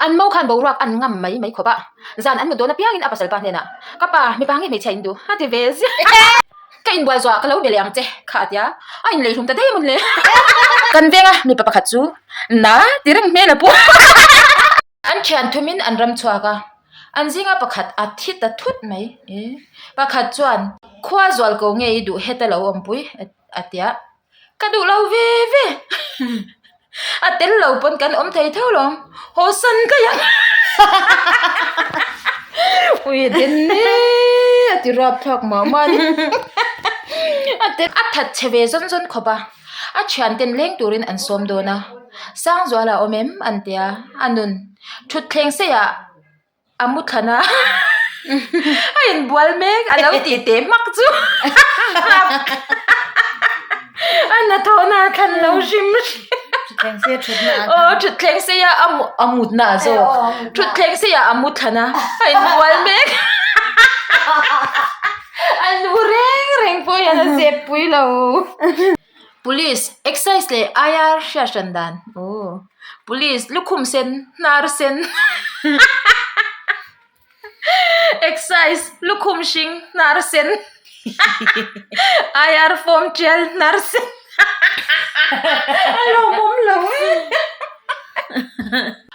An mo khan boruak an ngam mai mai khawp a, zan an mut dawn apiangin a pasal pa hnenah, Ka pa, mipa nge hmeichhia in duh? a ti ve ziah. Ka inbual zuah ka lo be leh ang che kha a tia, a inleihlum ta daih a mawn le. Kan venga mipa pakhat chu na ti reng hmel a pu. An thian thumin an ram chhuak a, an zinga pakhat a thi ta thut mai. Pakhat chuan, Khua zual ko nge i duh heta lo awmpui? a tia. Ka duh lo ve ve. A tel lo pawn kan awm thei tho lo. Haw san daih ang. Ui den e a ti rap thlak mah mah a ni. A tel a that chhe ve zawn zawn khawp a. A thian ten leng turin an sawm dawn a. Sangzuala awm em an tia. A nun thutthleng seiah. A mu thlan a, a inbual mek a lo tih teh hmak chu a hnathawhna a thlan lo hrim hrim. Thutthleng sei a thutna ah. Aw thutthleng sei a a mutna ah zawk. Thutthleng sei ah a mu thlan a, a inbual mek. A nu reng reng pawh hian a zep pui lo. Police, Excise leh IR hriat hran dan. Aw. Police, Lukhum sen, hnar sen. Excise, Lukhum hring, hnar sen. IR form tial, hnar sen. A lawmawm lo e.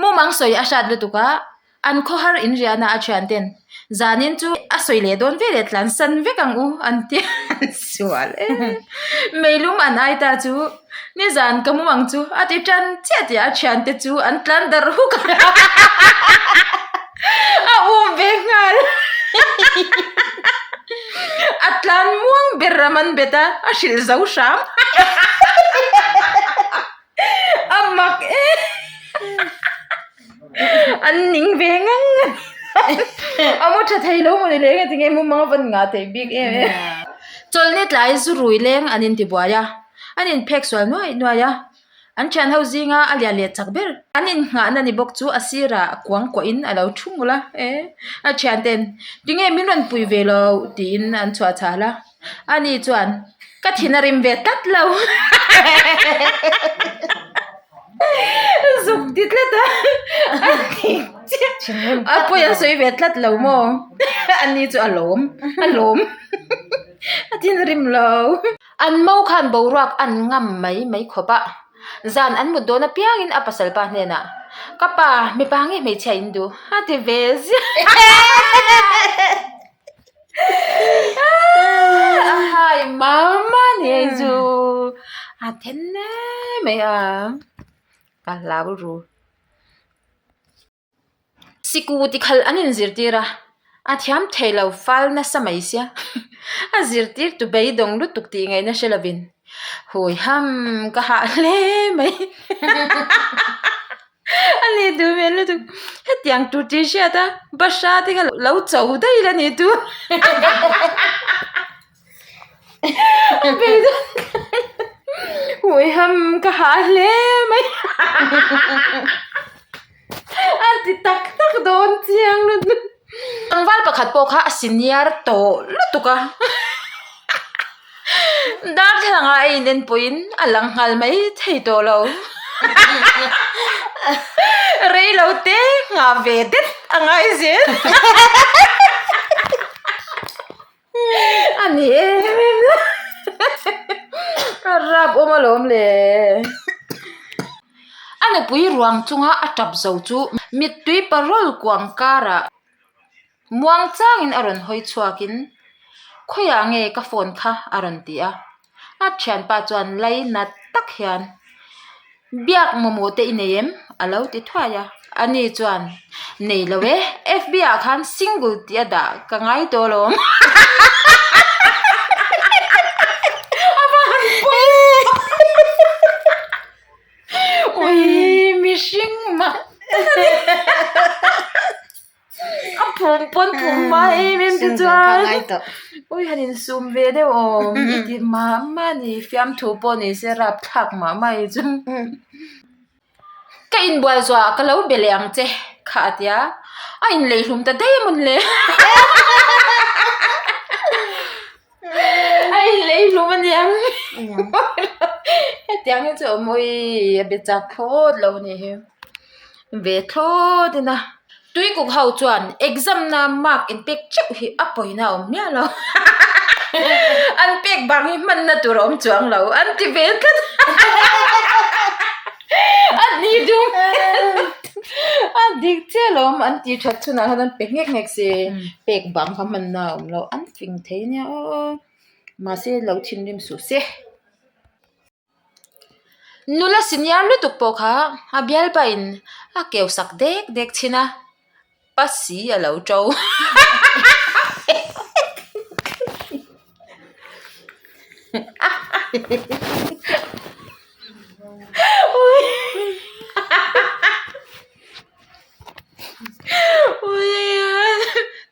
Mumang sawi a hrat lutuk a. An khawhar in riahna a thian ten zanin chu a sawi leh dawn ve leh tlan san vek ang u an ti an sual e. Meilum an ai ta chu nizan ka mum ang chu a ti tan chiah tih a thian te chu an tlan darh huk a a um ve nghal a tlan muang ber ram an bet a a hrilh zo hram. A mak e an ning ve ngang a mu tha thei lo mawni le engati nge mumang a van ngah theih bik em em. Chawlhni tlai zu rui leng an intibuai a, an inphek sual nuai nuai a, an thian ho zinga a lian leh chak ber. An innghahna ni bawk chu a sirah kuang kuahin a lo thu ngul a, e a thian ten tinge min rawn pui ve lo tiin an chhuah chhal a. Ani chuan, Ka thin a rim ve tlat lo. Zuk ti tlat a. A ti chiah. A pawi a sawi ve tlat lo maw? Ani chu a lawm, a lawm. A thin a rim lo. An mo khan boruak an ngam mai mai khawp a. Zan an mut dawn apiangin a pasal pa hnenah, Ka pa, mipa nge hmeichhia in duh? A ti ve ziah. A hai mama ni hei chu a then em mai a ka hlau ru siku ti khalh an inzirtir a a thiam thei lo fal nasa mai sia a zirtir tu beidawng lutuk tih ngaihna hre lovin hawi ham ka hah hle mai. A ni duh hmel lutuk hetiang tur tih hriat a bahra te kha lo cho daih la ni tu hui ham ka hah hle mai a ti tak tak dawn chiang lutuk tlangval pakhat pawh kha a senior tawh lutuk a. Darthlalang ah a inen pawhin a lang nghal mai thei tawh lo. Rei lo te nghah ve det a ngai zel. A ni em em lo. A rap awm alawm le. A nupui ruang chunga a tap zo chu mittui parawl kuang karah. Muang changin a rawn hawi chhuakin, Khawiah nge ka phone kha? a rawn ti a. A thianpa chuan lai nat tak hian, Biak mamawh te i nei em? a lo ti thuai a. Ani chuan, Nei lo e, FB ah khan single tih a dah ka ngai tawh alawm. A va han pawi! Ui, mihring mak tak a ni. A phum pawn phum mai em em te chuan ui han insum ve deuh awm i ti mah mah a ni fiamthu pawh ni se rapthlak mah mah hi chu ka inbual zuah ka lo be leh ang che kha a tia a inleihlum ta daih a mawn le a inleihlum a niang hetiang hi chu a mawi a be chak thlawt lo a nih hi. ve thlawt in a. Tuikuk ho chuan exam na mark in pek teuh hi a pawina a awm miah lo. An pek bang hi hmanna tur a awm chuang lo an ti ve tlat. A ni duh a dik chiah lo an tih that chhunah khan an pe nghek nghek si pek bang kha hmanna a awm lo an fing thei nia aw mahse lo thinrim suh se. Nula senior lutuk pawh kha a bialpa in a keu sak dek dek thin a pasi a lo to.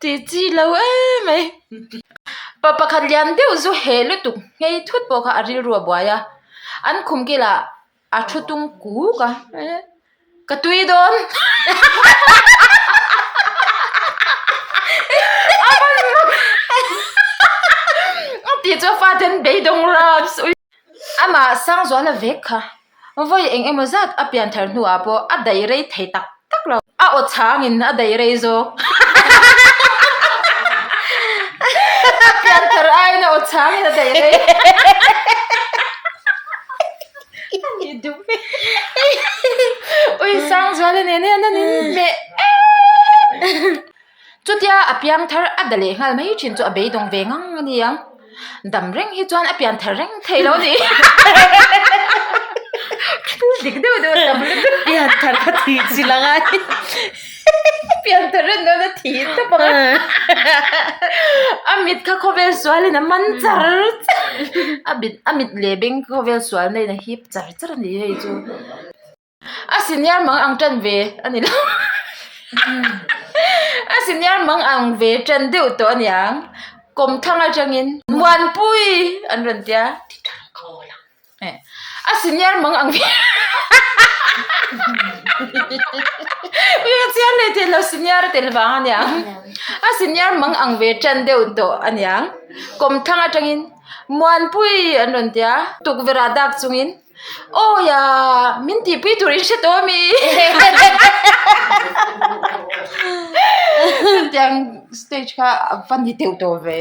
Tih chi lo em mai. Pa pakhat lian deuh zu heh lutuk nghei thut pawh kha a rilru a buai a an khum kilah a thu tung kuk a ka tui dawn a tih chu a fate an beidawng raps ui amah Sangzuala vek kha vawi eng emaw zat a pian thar hnuah pawh a daih rei thei tak tak lo. A aw chhangin a daih rei zawk. A pian thar aiin a aw chhangin a daih rei. A nih duh ve. Ui Sangzuala nen hian an inhmeh em. Chutia a piang thar a da leh nghal mai thin chu a beidawng ve ngang a ni ang. Dam reng hi chuan a pian thar reng thei lo a ni. Thil dik deuh deuh a tam lutuk. Pian thar kha thih chi la ngai. Pian thar en dawn a thih tawp ang a. A mit kha khawvel sualin a man char char. A mit a mit leh beng khawvel sual na in a hip char char a ni hei chu. A senior mang ang tan ve a ni lo a senior mang ang ve tan deuh tawh a niang kawmthlang atangin Muanpui an rawn tia a senior mang ang ve ui a chiang leh thei lo senior a tel vang a niang a senior mang ang ve tan deuh tawh a niang kawmthlang atangin Muanpui an rawn tia tukverh ah dak chungin. Awi a, min tihpui tur in hre tawh ami? Chutiang stage kha a va ni deuh tawh ve.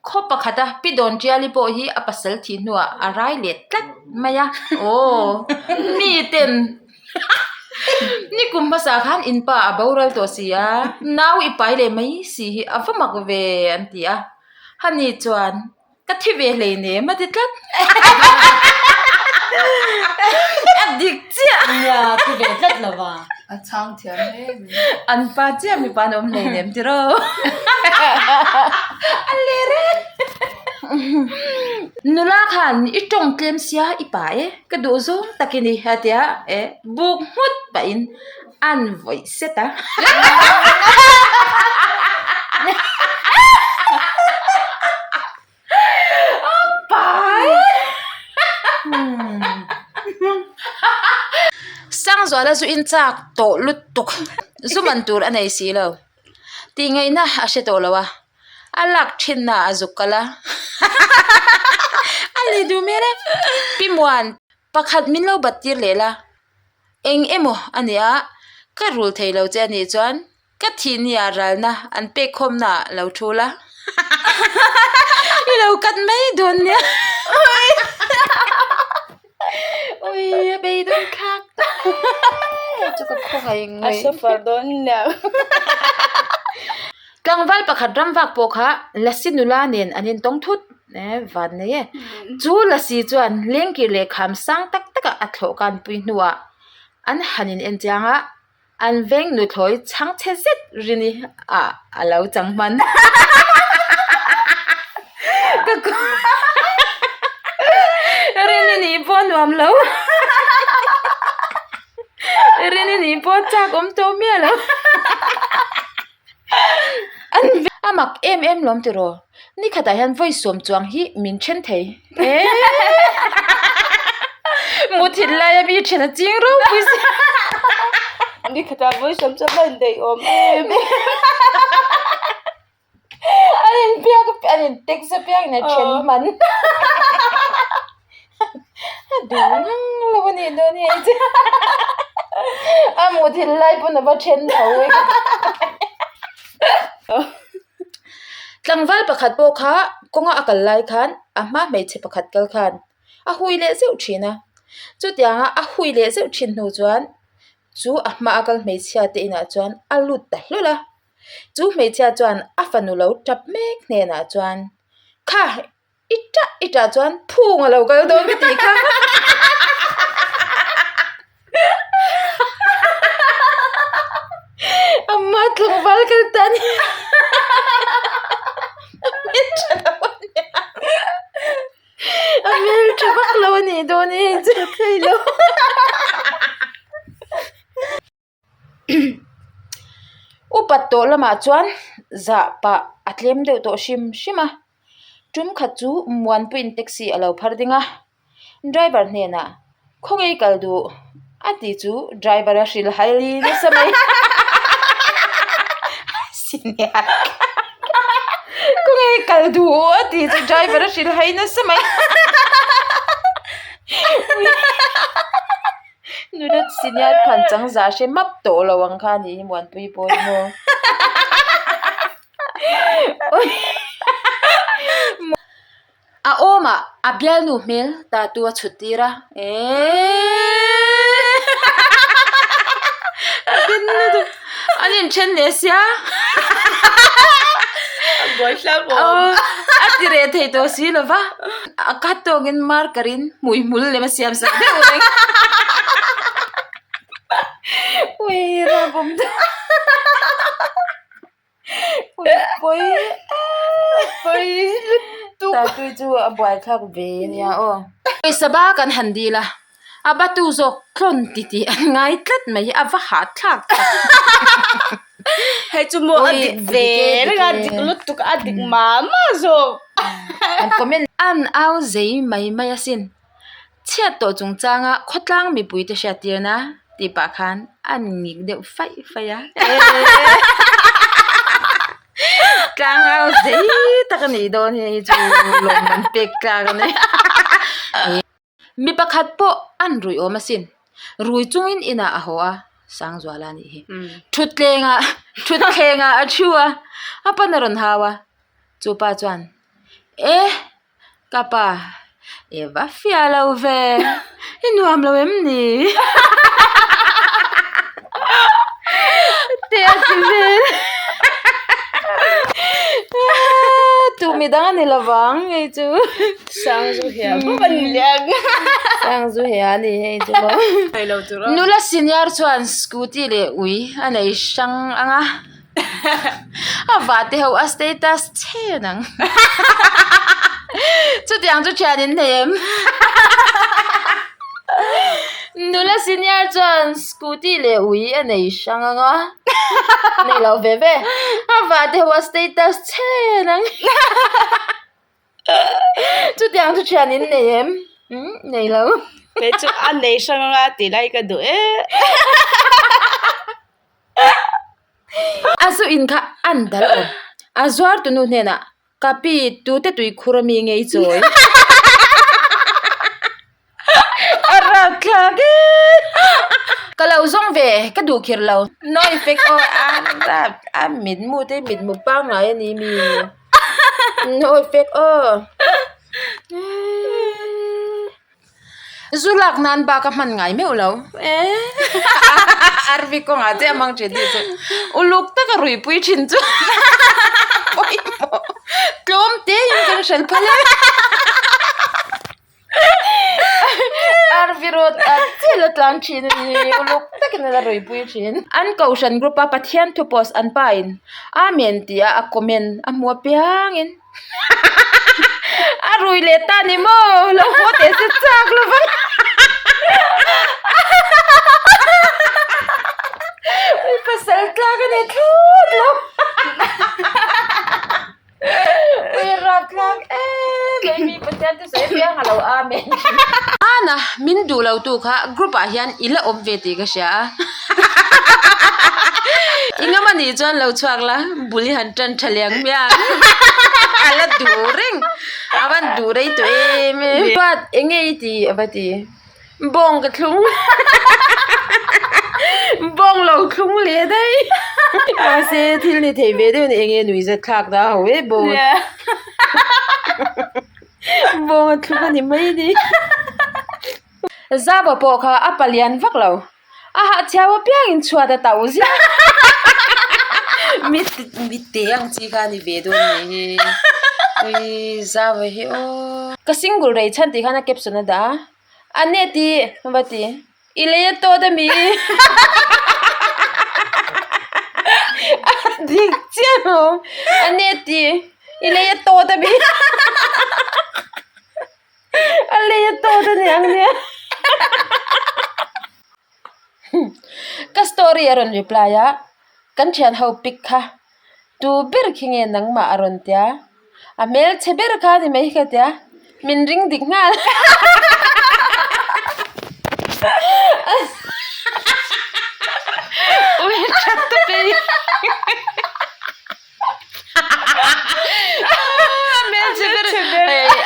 Khaw pakhat a Pi Dawntiali pawh hi a pasal thih hnuah a rai leh tlat mai a, aw mi ten ni kum hmasa khan in pa a boral tawh si a, nau i pai leh mai si hi a va mak ve an ti a, hani chuan. Ka thi ve hlei nem a ti tlat. A dik chiah. Nia, thi ve tlat lo va. A chhang thiam hle mai. An pa chiah mipa an awm hlei nem tiraw. A ler e. Nula khan i tawng tlem sia i pa e, ka duh zawng tak i ni a tia e buk nghut pahin an vawih set a. Sangzuala zu in chak tawh lutuk zu man tur a nei si lo tih ngaihna a hre tawh lo a a lak thinna a zuk kal a a ni duh hmel e Pi Muan pakhat min lo bat tir leh la. Eng emaw a nia, ka rul thei lo che a nih chuan ka thih nia ralna an pek khawmna ah lo thu la i lo cut mai dawn nia ui a beidawn thlak tak chu ka khawngaih A suffer dawn nia. Tlangval pakhat ram vak pawh kha Lasi nula nen an intawng thut. E van nei e. Chu Lasi chuan lengkir leh kham sang tak takah a thlawh kanpui hnuah an han in en chiang a, an veng nuthlawi chhang chhe zet rini ah a lo chang hman. Ka ku Rini nih pawh nuam lo. Rini nih pawh chak awm tawh miah lo. A mak em em lawm tiraw? Ni khatah hian vawi sawm chuang hi min then thei e. Muthilh laia mi then a ching ropui si. Ni khatah vawi sawm chuan a indaih awm em. An inbiak an in text apiangin a then hman. A duh ngang lo a nih dawn hi. A muthilh lai pawn a va then tho e. Tlangval pakhat pawh kha kawnga a kal lai khan a hma hmeichhe pakhat kal khan a hui leh zeuh thin a. Chutianga a hui leh zeuh thin hnu chuan chu a hma a kal hmeichhia te inah chuan a lut ta hlawl a. Chu hmeichhia chuan a fanu lo tap mek hnenah chuan kha I tah i tah chuan phung a lo kal dawn ka tih kha. Amma tlangval kal ta ni. A hmel tha lo a nia. A hmel tha vak lo a nih dawn hi hei chu. Thei lo. Upat tawh lamah chuan zah pah a tlem deuh tawh hrim hrim a tum khat chu Muanpuiin taxi a lo phar ding a driver hnenah khawnge kal duh a tih chu driver a hrilh hai nasa mai khawnge kal duh a tih chu driver a hrilh hai nasa mai. Nula senior phan chang zah hre map tawh lo ang kha a nih hi Muanpui pawh hi maw. A awmah a bialnu hmel tattoo a chhut tir a eeeeee an inthen leh sia a ti reh thei tawh si lo va a khat tawkin marker in hmui hmul lem a siam sak deuh reng ui rapawm deuh ui pawi pawi lutuk tattoo chu a buaithlak ve ania aw pawisa ba kan han dil a a batu zawk tlawn titih an ngai tlat mai hi a va hahthlak tak. Hei chu maw a dik ve reng a dik lutuk a dik mah mah zawk. An comment an au zei mai mai asin. Chhiat tawh chungchanga khawtlang mipui te hriattirna tih pah khan an ngik deuh faih faih a. Tlang au zei tak a nih dawn hi hei chu lawmman pek tlak a ni. Mi pakhat pawh an ruih awm asin. Rui chungin inah a haw a, Sangzuala a nih hi. Thutthlengah thutthlengah a thu a, a pan a rawn hau a. Chu pa chuan, E, ka pa, i va fiah lo ve, i nuam lo em ni? Tih a ti vel. Tu midang a ni lovang hei chu. Sang zu hia bawk a ni leh ang. Sang zu hia a ni hei chu maw. Nula senior chuan scooty leh ui a nei hrang ang a. A vah te ho a status chhen ang. Chutiang chu thian in nei em? Nula senior chuan scooty leh ui a nei hrang ang a. Nei lo ve ve. A vah te ho a status chhen ang. Chutiang chu thian in nei em? Umm nei lo. Kei chu a nei hrang anga tih lai ka duh e. A zu in kha an dal awm. A zuar tunu hnenah ka pi tute tuikhur ami ngei chawi. A rak thlak e. Ka lo zawng ve ka duh khir lo. No effect aw a rap a mitmu te mitmu pangngai a ni mi. No effect aw. Zu lak nan bak a hman ngai meuh lo. RV kawngah chiah a hmang thin tih chu uluk taka ruipui thin chu pawimawh tlawm te in kan hrilh phal e. RV road ah chiah la tlan thin a ni uluk takin a la ruipui thin. An kohhran group a Pathian thu post an pa in Amen tih a a comment a hmu apiangin. A rui leh ta ni maw lo haw teh se chak lo va mi pasal tlak a ni thlawt lo ui rap tlak em mai mi Pathian te sawi apiang a lo amen Hana min duh lo tu kha group ah hian i la awm ve tih ka hria a i ngam anih chuan lo chhuak la bul hi han tan tha liang hmiang a la duh reng a van duh rei tawh em em but eng nge i ti a va ti bawng ka thlung. Bawng lo thlung leh daih. Mahse thil ni thei ve deuh a ni eng nge nuihzat thlak dah ho e bawng a bawng a thlung a ni mai a ni. Zava pawh kha a palian vak lo. A hahchhiau apiangin chhuat a tauh ziah. Mit mit te ang chi kha a ni ve dawn nih hi. Ui zava hi aw. Ka single rei chhan tih khan a caption a dah a. A ne ti va ti. I lei a tawt ami? A dik chiah lo. A ne ti. I lei a tawt ami? A lei a tawt a ni ang nia. Ka story a rawn reply a, kan thian ho pic kha tu ber khi nge nangmah a rawn tia, a hmelchhe ber kha a ni mai ka tia, min ring dik nghal. Ui that ta pei.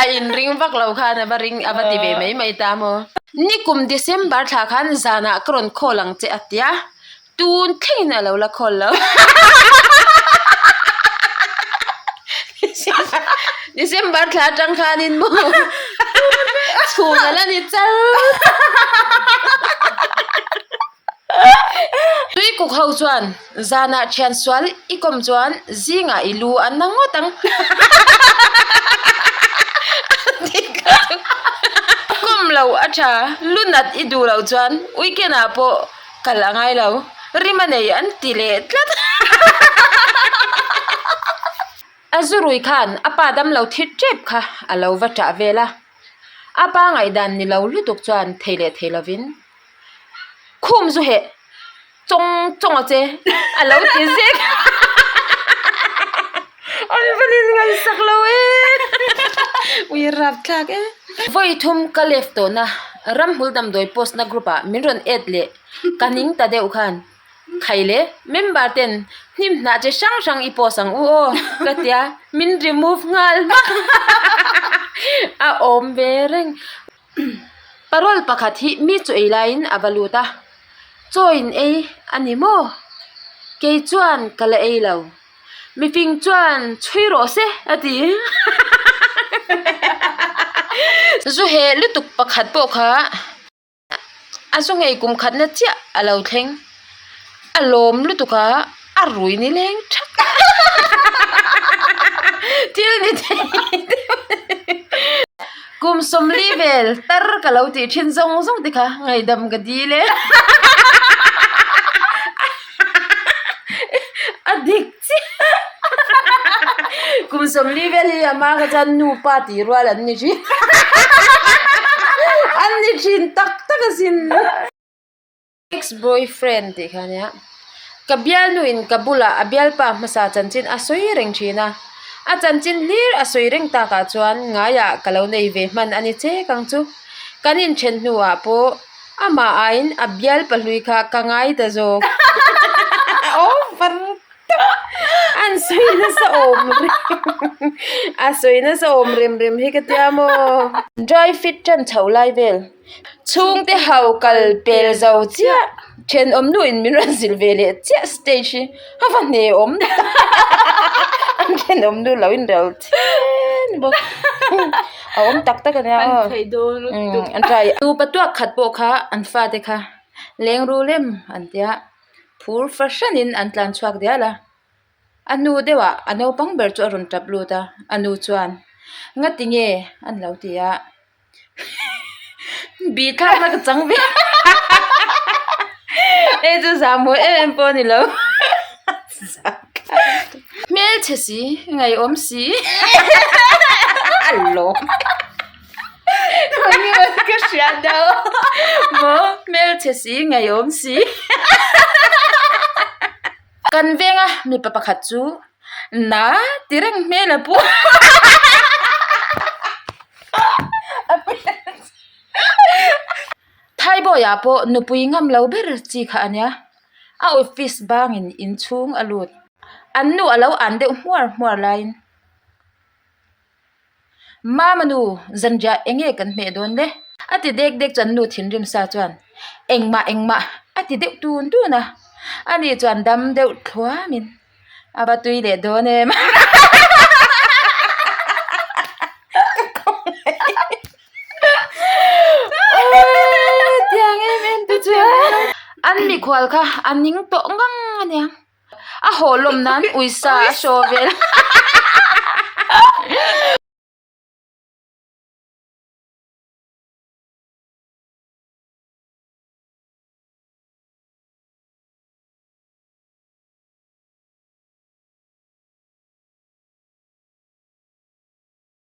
A inring vak lo khan a va ring a va ti ve mai mai ta maw. Nikum December thla khan zanah ka rawn call ang che a tia, tun thlengin a lo la call lo. December thla atang khanin maw chhun a la ni char. Tui kuk ho chuan Zanah thian sual i kawm chuan zingah i lu a na ngawt ang. Kawm lo a tha, lu nat i duh loh chuan weekend ah pawh kal a ngai lo, rim a nei an ti leh tlat. A zurui khan a pa damlo thi tep kha a lo va ṭah vel a, a pa ngaihdan ni lo lutuk chuan thei leh thei lovin khum zu heh. Chawng chawng a che a lo ti zek an va in ngaihsak lo e ui rap thlak e vawi thum ka left tawh na ramhmul damdawi post na group ah min rawn add leh ka ning ta deuh khan khai le member ten hnim hnah chi hrang hrang i post ang u aw ka tia min remove nghal hmak a awm ve reng. Parole pakhat hi mi chu ei laiin a va lut a, chaw in ei a ni maw? Kei chuan ka la ei lo, mifing chuan chhui rawh se a ti. Zu heh lutuk pakhat pawh kha a zu ngei kum khatna chiah a lo thleng, a lawm lutuk a, a rui ni leng thak thil ni thei Kum sawmli vel tar ka lo tih thin zawng zawng te kha ngaihdam ka dil e. A dik chiah. Kum sawmli vel hi a hma kha chuan nupa tih rual an ni thin. An ni thin tak tak asin. Ex boyfriend tih kha ania ka bialnu in ka bulah a bialpa hmasa chanchin a sawi reng thin a a chanchin hlir a sawi reng takah chuan ngaiah ka lo nei ve hman a ni chek ang chu kan inthen hnuah pawh amah aiin a bialpa hlui kha ka ngai ta zawk over An sawi nasa awm rem a sawi nasa awm rem rem hi ka tia maw. Dry fit tan chho lai vel chhungte ho kal pel zo chiah thenawm nu in min rawn zilh ve leh chiah stage hi a va hne awm tak an thenawm nu lo in rel then bawk a awm tak tak a nia aw an try nupa tuak khat pawh kha an fate kha leng ru lem an tia. Phur fahranin an tlan chhuak dial a, a hnu deuhah a naupang ber chu a rawn tap lut a, a nu chuan ngati nge an lo ti a bih thlakna ka chang ve hei chu zahmawh em em pawh a ni lo hmelchhe si ngaihawm si a lawm. Ka hria deuh. Maw hmelchhe si ngeiawm si. Kan venga mipa pakhat chu na ti reng hmel a pu. Thaibawiah pawh nupui ngam lo ber chi kha a nia. A office bangin inchhung a lut. An nu a lo an deuh hmuar hmuar laiin. Mama nu, zanriah eng nge kan hmeh dawn le? A ti dek dek chuan nu thinrim sa chuan. Engmah engmah a ti deuh tun tun a, ani chuan dam deuh thluamin a va tui leh dawn em. Tiang em em te chuan an mikhual kha a ning tawh ngang ania. A haw lawm nan uisa a show vel.